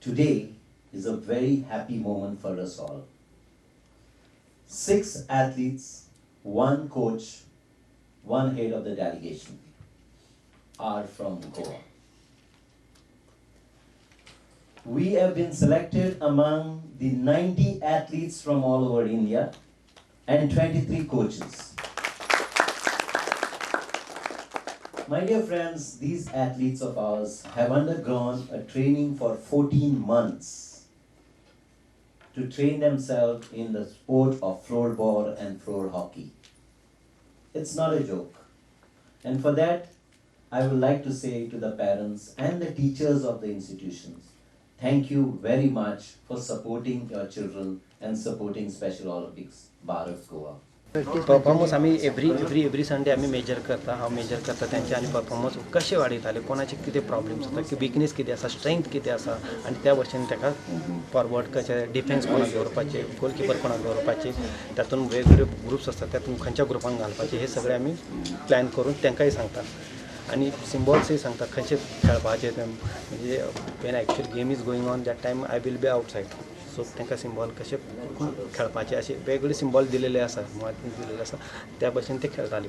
Today is a very happy moment for us all. 6 athletes, 1 coach, 1 head of the delegation are from Goa. We have been selected among the 90 athletes from all over India and 23 coaches. My dear friends, these athletes of ours have undergone a training for 14 months to train themselves in the sport of floorball and floor hockey. It's not a joke. And for that, I would like to say to the parents and the teachers of the institutions, thank you very much for supporting your children and supporting Special Olympics Bharat Goa. Performance आमी every every every Sunday आमी major करता, हांव major करता तेंचे आनी performance कशें वाडयताले, कोणाचे कितें प्रॉब्लम्स आसा, की विकनेस कितें आसा, स्ट्रेंथ कितें आसा आनी त्या भशेन ताका फॉरवर्ड कशें डिफेन्स कोणाक दवरपाचें, गोलकिपर कोणाक दवरपाचें, तातूंत वेगवेगळे ग्रुप्स आसतात तातूंत खंयच्या ग्रुपान घालपाचें, हे सगळें आमी प्लॅन करून तांकांय सांगता आनी सिम्बॉल्सय सांगता खंयचे खेळपाचें तें. म्हणजे when actual game is going on that time I will be outside, so तांकां सिम्बॉल कशे खेळपाचे अशे वेगवेगळे सिम्बॉल दिलेले आसा, दिलेले आसा, त्या भशेन ते खेळटाले.